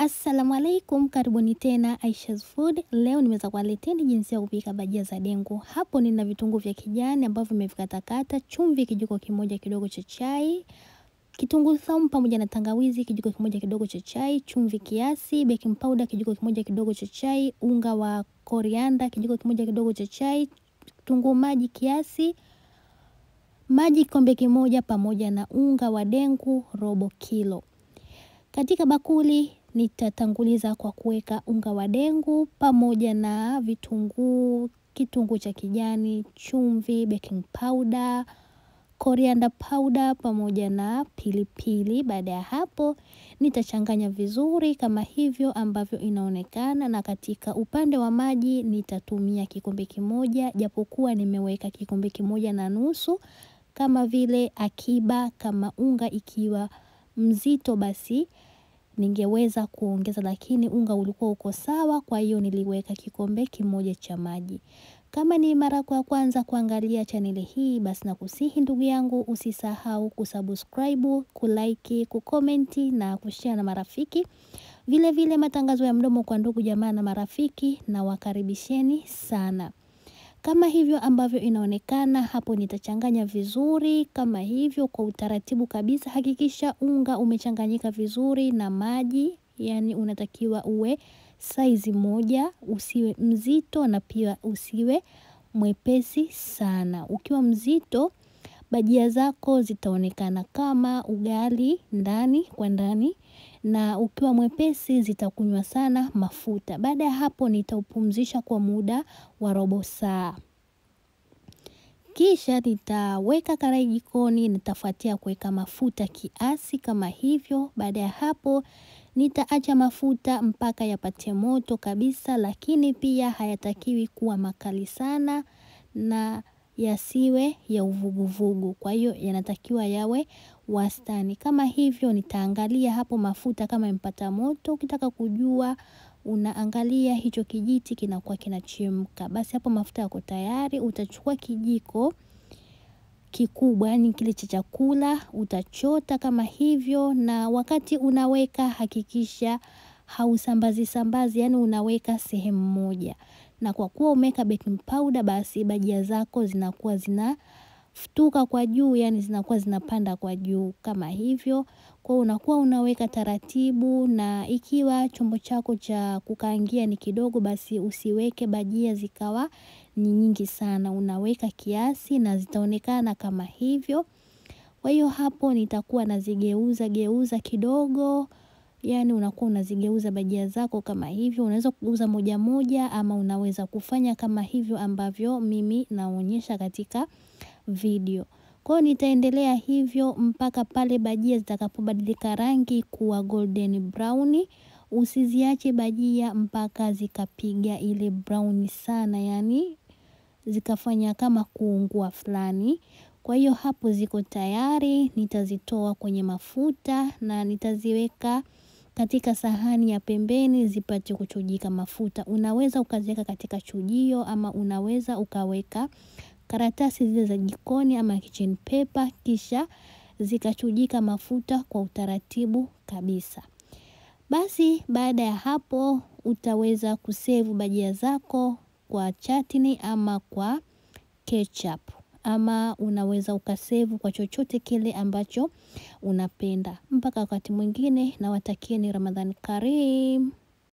Assalamu alaikum, karibuni tena Aisha's Food. Leo nimeweza kuwaleteni jinsi ya kupika bajia za dengu. Hapo nina vitunguu vya kijani ambavyo nimevikatakata, chumvi kijiko kimoja kidogo cha chai, kitunguu saumu pamoja na tangawizi kijiko kimoja kidogo cha chai, chumvi kiasi, baking powder kijiko kimoja kidogo cha chai, unga wa korianda kijiko kimoja kidogo cha chai, kitunguu maji kiasi, maji kikombe kimoja pamoja na unga wa dengu robo kilo. Katika bakuli nitatanguliza kwa kuweka unga wa dengu pamoja na vitunguu, kitunguu cha kijani, chumvi, baking powder, coriander powder pamoja na pilipili. Baada ya hapo nitachanganya vizuri kama hivyo ambavyo inaonekana. Na katika upande wa maji nitatumia kikombe kimoja, japokuwa nimeweka kikombe 1.5 kama vile akiba. Kama unga ikiwa mzito basi ningeweza kuongeza, lakini unga ulikuwa uko sawa, kwa hiyo niliweka kikombe kimoja cha maji. Kama ni mara kwa kwanza kuangalia chaneli hii, basi nakusihi ndugu yangu usisahau kusubscribe, kulike, kukomenti na kushare na marafiki. Vile vile matangazo ya mdomo kwa ndugu jamaa na marafiki, na wakaribisheni sana. Kama hivyo ambavyo inaonekana hapo, nitachanganya vizuri kama hivyo kwa utaratibu kabisa. Hakikisha unga umechanganyika vizuri na maji, yani unatakiwa uwe saizi moja, usiwe mzito na pia usiwe mwepesi sana. Ukiwa mzito bajia zako zitaonekana kama ugali ndani kwa ndani, na ukiwa mwepesi zitakunywa sana mafuta. Baada ya hapo nitaupumzisha kwa muda wa robo saa. Kisha nitaweka karai jikoni, nitafuatia kuweka mafuta kiasi kama hivyo. Baada ya hapo nitaacha mafuta mpaka yapate moto kabisa, lakini pia hayatakiwi kuwa makali sana na yasiwe ya uvuguvugu. Kwa hiyo yanatakiwa yawe wastani. Kama hivyo nitaangalia hapo mafuta kama impata moto. Ukitaka kujua unaangalia hicho kijiti kinakuwa kinachemka. Basi hapo mafuta yako tayari. Utachukua kijiko kikubwa, yani kile cha chakula, utachota kama hivyo. Na wakati unaweka hakikisha hausambazi sambazi, yani unaweka sehemu moja. Na kwa kuwa umeweka baking powder, basi bajia zako zinakuwa zinafutuka kwa juu, yani zinakuwa zinapanda kwa juu kama hivyo. Kwa unakuwa unaweka taratibu, na ikiwa chombo chako cha kukaangia ni kidogo, basi usiweke bajia zikawa ni nyingi sana. Unaweka kiasi na zitaonekana kama hivyo. Kwa hiyo hapo nitakuwa nazigeuza geuza kidogo. Yani unakuwa unazigeuza bajia zako kama hivyo. Unaweza kugeuza moja moja ama unaweza kufanya kama hivyo ambavyo mimi naonyesha katika video. Kwa hiyo nitaendelea hivyo mpaka pale bajia zitakapobadilika rangi kuwa golden brown. Usiziache bajia mpaka zikapiga ile brown sana, yani zikafanya kama kuungua fulani. Kwa hiyo hapo ziko tayari, nitazitoa kwenye mafuta na nitaziweka katika sahani ya pembeni zipate kuchujika mafuta. Unaweza ukaziweka katika chujio ama unaweza ukaweka karatasi zile za jikoni ama kitchen paper, kisha zikachujika mafuta kwa utaratibu kabisa. Basi baada ya hapo utaweza kusevu bajia zako kwa chatini ama kwa ketchup, ama unaweza ukasevu kwa chochote kile ambacho unapenda. Mpaka wakati mwingine, nawatakieni Ramadhan Karim.